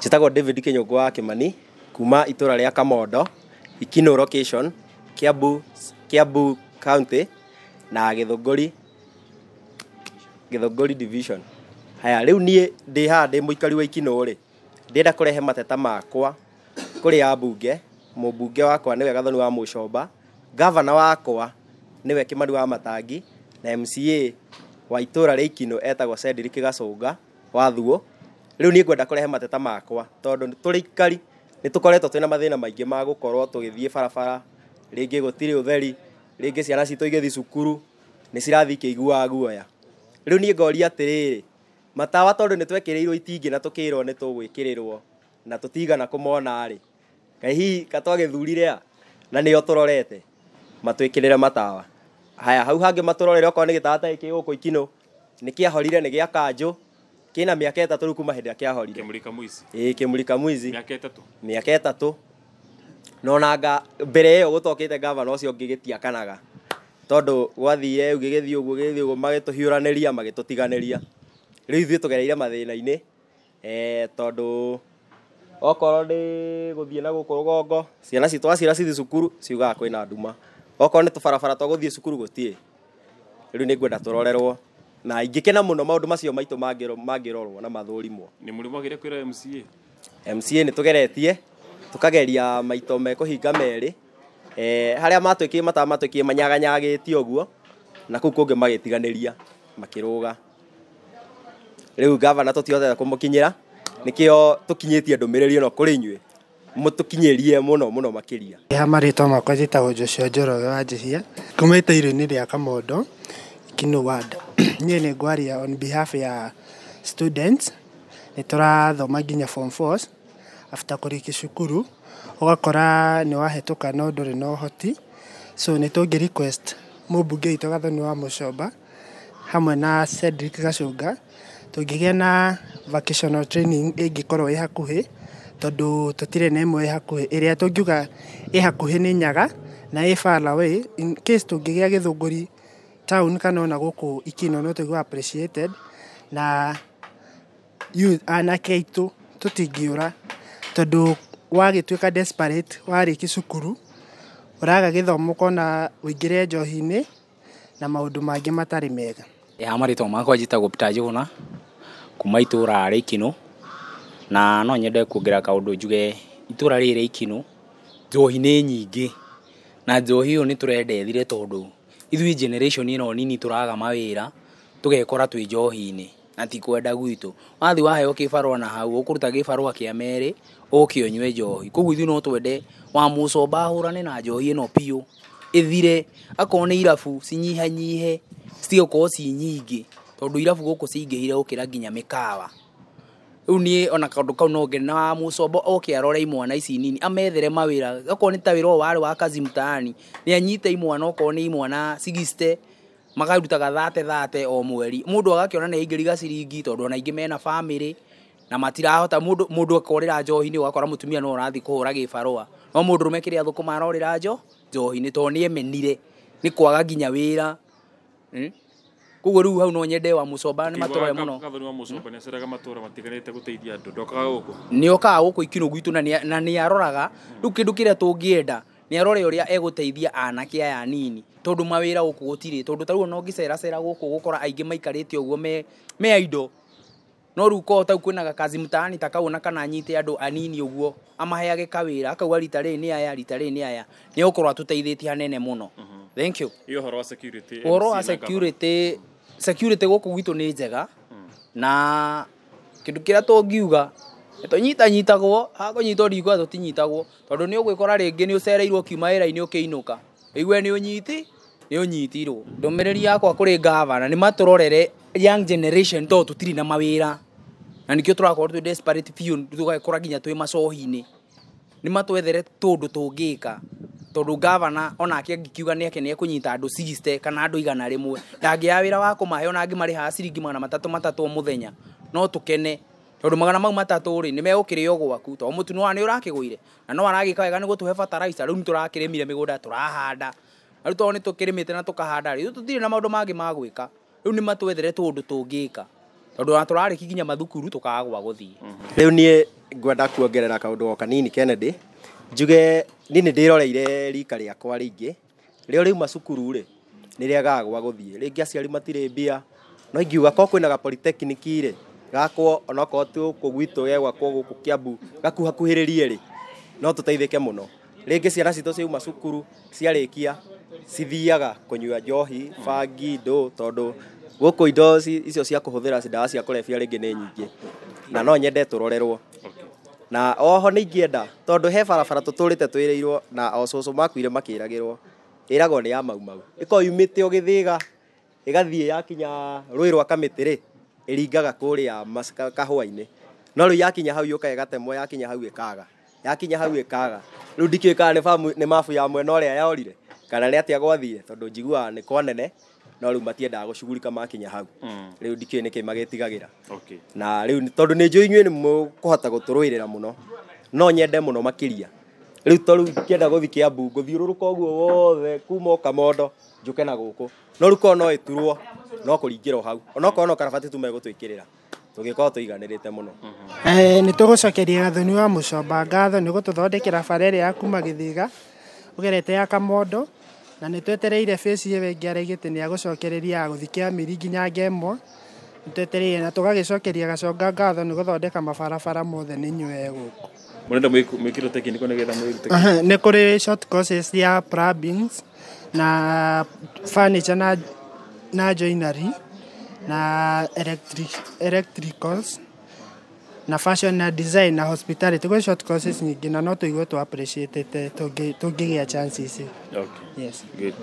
Njĩtagwo David Kĩnyũngũ wa Kĩmani kuma itũra rĩa Kamondo, Ikino location, Kiambu, Kiambu County na Gĩthũngũri, Gĩthũngũri division. Haya, rĩu niĩ ndĩ haha ndĩ mũikari wa Ikino rĩ, ndĩrenda kũrehe mateta makwa kũrĩ ambunge. Mũmbunge wakwa nĩwe Gathoni wa Mũcomba, gavana wakwa nĩwe Kĩmani wa Matangi, na MCA wa itũra rĩa Ikino etagwo Cedric Gacũnga wa Thuo. Rĩu niĩ ngwenda kũrehe mateta makwa tondũ tũrĩ ikari nĩ tũkoretwo twĩna mathĩna maingĩ ma gũkorwo tũgĩthiĩ barabara, rĩngĩ gũtirĩ ũtheri, rĩngĩ ciana citũ igĩthiĩ cukuru nĩ cirathiĩ ikĩiguaga guoya. Rĩu niĩ ngoria atĩrĩrĩ, matawa tondũ nĩ twekĩrĩirwo itingĩ na tũkĩrwo nĩ tũgwĩkĩrĩrwo na tũtigana kũmona rĩ, kaĩ hihi ka twagĩthurire a na nĩo tũrorete matwĩkĩrĩre matawa. Haya, hau hangĩ matũrorere okorwo nĩ gĩtawa ta gĩkĩ gũkũ Ikino nĩ kĩahorire, nĩ gĩa kanjũ, kĩna mĩaka 3 rĩu kuma hĩndĩ ĩrĩa kĩahorire. Kĩmũrika Mwizi. Ĩĩ, Kĩmũrika Mwizi. Mĩaka 3. Mĩaka 3. No nanga mbere ĩyo gũtokĩte gavana ũcio ũngĩ gĩtiakanaga, tondũ gwathire rĩu gĩgĩthiĩ ũguo gĩgĩthiĩ ũguo, magĩtũhiũranĩria magĩtũtiganĩria. Rĩu ithuĩ tũgereire mathĩna-inĩ, tondũ okorwo nĩ gũthiĩ na gũkũ rũgongo, ciana citũ waciĩra cithiĩ cukuru ciugaga kwĩna nduma, okorwo nĩ tũbarabara twa gũthiĩ cukuru gũtirĩ. Rĩu nĩ ngwenda tũrorerwo na ingĩkena mũno maũndũ macio maitũ mangĩrorwo na mathũrimwo. Nĩ mũrĩ mwagĩrĩire kwĩra MCA? MCA nĩ tũgeretie, tũkageria maito mekũhinga merĩ, harĩa matwĩkire matawa matwĩkire manyaganyagĩte ũguo, na kũu kũngĩ magĩtiganĩria makĩrũga. Rĩu gavana tũtihotete kũmũkinyĩra, nĩkĩo tũkinyĩtie ndũmĩrĩri ĩno kũrĩ inyuĩ, mũtũkinyĩrie mũno mũno makĩria. Ha marĩtwa makwa njĩtagwo Joshua Njoroge wa Njihia, kumĩte irio-inĩ rĩa Kamondo, Ikino ward. Niĩ nĩ ngwaria on behalf ya students, nĩ tũrathoma nginya form 4 after kũrĩkia cukuru, ũgakora nĩ wahĩtũka no ndũrĩ na ũhoti. So nĩ tũngĩ request mũmbunge witũ Gathoni wa Mũcomba hamwe na Cedric Gacũnga, tũngĩgĩa na vocational training ĩngĩkorwo ĩ hakuhĩ, tondũ tũtirĩ na ĩmwe ĩ hakuhĩ. Ĩrĩa tũngiuga ĩ hakuhĩ nĩ Nyaga na ĩ far away. In case tũngĩgĩa Gĩthũngũri town kana ona gũkũ Ikino no tũigue appreciated, na youth anake aitũ tũtingĩũra, tondũ wagĩtuĩka desperate warĩkia cukuru ũraga gĩthomo ũkona ũingĩre njohi-inĩ na maũndũ mangĩ matarĩ mega. Ha marĩtwa makwa njĩtagwo Peter Njũgũna kuma itũra rĩa Ikino, na no nyende kuongerera kaũndũ njuge itũra rĩrĩ rĩa Ikino njohi nĩ nyingĩ, na njohi ĩyo nĩ tũrenda ĩthire tondũ ithuĩ generation ĩno nini tũraga mawĩra tũgekora twĩ njohi-inĩ na ti kwenda gwitũ. Wathiĩ waheo kĩbarũa na hau ũkũruta kĩbarũa kĩa merĩ ũke ũnyue njohi. Koguo ithuĩ no twende wa Mũcomba ahũrane na njohi ĩno biũ ĩthire, akorwo nĩ irabu cinyihanyihe citige gũkorwo ci nyingĩ, tondũ irabu gũkũ cingĩhire gũkĩra nginya mĩkawa. Rĩu niĩ ona kaũndũ kau no ngene na wa Mũcomba oke arore imwana ici nini amethere mawĩra, okorwo nĩ ta wĩra ũyũ warĩ wa kazi mtaani, nĩ anyite imwana okorwo nĩ imwana 60 makarutaga 30 o mweri, mũndũ agakĩona nĩ aingĩria gaciringi, tondũ ona aingĩ mena family na matirahota. Mũndũ akorĩra njohi-inĩ, ũgakora mũtumia no ũrathiĩ kũhũra gĩbarũa, no mũndũrũme kĩrĩa athũkũma arorĩra njohi-inĩ tondũ nĩ emenire nĩ kwaga nginya wĩra. Koguo rĩu hau no nyende wa Mũcomba nĩ matũrore mũno. Gathoni wa Mũcomba nĩ aceraga matũra matiganĩte gũteithia andũ, ndokaga gũkũ? Nĩ okaga gũkũ Ikino gwitũ na nĩ aroraga. Rĩu kĩndũ kĩrĩa tũngĩenda nĩ arore ũrĩa egũteithia anake aya anini, tondũ mawĩra gũkũ gũtirĩ, tondũ ta rĩu ona ũngĩceracera gũkũ ũgũkora aingĩ maikarĩte ũguo me idle. No rĩu korwo ta kwĩna gakazi mtaani ta kau ona kana anyite andũ anini ũguo amaheage kawĩra, akauga rita rĩrĩ nĩ aya, rita rĩrĩ nĩ aya, nĩ egũkorwo atũteithĩtie hanene mũno. Thank you. Ĩ ũhoro wa security, Ũhoro wa MC na governor? security gũkũ gwitũ nĩ njega, na kĩndũ kĩrĩa tũngiuga tũnyitanyitagwo, hakũnyitwo ndikuga tũtinyitagwo, tondũ nĩ ũgwĩkora rĩngĩ nĩ ũcereirwo ũkiuma wĩra-inĩ ũkĩinũka, ũigue nĩ ũnyitirwo. Ndũmĩrĩri yakwa kũrĩ gavana nĩ matũrorere young generation, tondũ tũtirĩ na mawĩra na nĩkĩo tũrakorwo twĩ desperate biũ, tũgakora nginya twĩ macohi-inĩ. Nĩ matwethere tũndũ tũngĩka, tondũ gavana onake angĩkiuga nĩ ake nĩ ekũnyita andũ 60 kana andũ 100, ndangĩaga wĩra wa kũmahe, ona angĩmarĩhaga ciringi 300 o mũthenya no tũkene, tondũ 300 rĩ nĩ megũkĩrĩo gwaku, tondũ mũtu nĩ ũrakĩgũire na no aragĩka wega nĩ gũtũhe fertilizer. Rĩu nĩ tũrakĩrĩmire mĩgũnda tũrahanda, na rĩu tondũ nĩ tũkĩrĩmĩte na tũkahanda rĩ, tũtirĩ na maũndũ mangĩ ma gwĩka. Rĩu nĩ matwethere tũndũ tũngĩka. Tondũ ona tũrarĩki nginya mathukuru tũkaga gwa gũthiĩ. Rĩu niĩ ngwenda kuongerera kaũndũ o kanini Kennedy, njuge niĩ nĩ ndĩroreire rika rĩakwa rĩingĩ, rĩo rĩuma cukuru rĩ, nĩ rĩagaga gwa gũthiĩ, rĩngĩ aciari matirĩ mbia, no ingiuga korwo kwĩna ga polytechnic rĩ, gakwo onokorwo ti gũkũ gwitũ gegwakwo gũkũ Kiambu, gakuhakuhĩrĩrie rĩ, no tũteithĩke mũno. Rĩngĩ ciana citũ ciauma cukuru, ciarĩkia, cithiaga kũnyua njohi, bangi, ndũ, tondũ gũkũ indo icio cia kũhũthĩra ndawa cia kũrebia rĩngĩ nĩ nyingĩ, na no nyende tũrorerwo. Na oho nĩ ingĩenda, tondũ he barabara tũtũrĩte twĩrĩirwo na o cũcũ makuire makĩragĩrwo, ĩragwo nĩ ya Mau Mau. Ĩkoragwo yumĩte o Gĩthĩga, ĩgathiĩ yakinya rũĩ rwa Kamĩtĩ rĩ, ĩringaga kũrĩa kahũa-inĩ. No rĩu yakinya hau yũkaga ĩgatemwo, yakinya hau ĩkaga, yakinya hau ĩkaga. Rĩu ndikĩũĩ kana nĩ mabu ya mwena ũrĩa yorire, kana nĩ atĩa gwathire, tondũ njiguaga nĩ kwanene, no rĩu matiendaga gũcugurika makinya hau. Rĩu ndikĩũĩ nĩkĩ magĩtigagĩra. Na rĩu tondũ nĩ njũĩ inyuĩ nĩ mũkũhota gũtũrũĩrĩra mũno, no nyende mũno makĩria. Rĩu to rĩu ingĩenda gũthiĩ Kiambu, ngũthiũrũrũka ũguo wothe kuma o Kamondo njũke na gũkũ. No rĩu korwo no ĩturwo, no kũringĩra o hau. Onokorwo no karabati tu megũtwĩkĩrĩra, tũngĩkorwo tũiganĩrĩte mũno. Nĩ tũgũcokeria Gathoni wa Mũcomba ngatho nĩ gũtũthondekera bara ĩrĩa ya kuma Gĩthĩga ũgerete ya Kamondo, na nĩ twetereire phase ĩyo ĩngĩ araigĩte nĩ agũcokereria ya gũthiĩ Kĩamiri nginya Ngemwa. Nĩ twetereire na tũgagĩcokeria Gaconga ngatho nĩ gũthondeka mabarabara mothe nĩ inyuĩ gũkũ. Mũrenda mwĩkĩrwo technical nĩgetha mwĩrute? Nĩ kũrĩ short courses ya plumbing na furniture na joinery na electricals na fashion na design na hospitality. Kwĩ short courses nyingĩ na no tũigue tũ appreciate tũngĩgĩa chances. Yes. Good.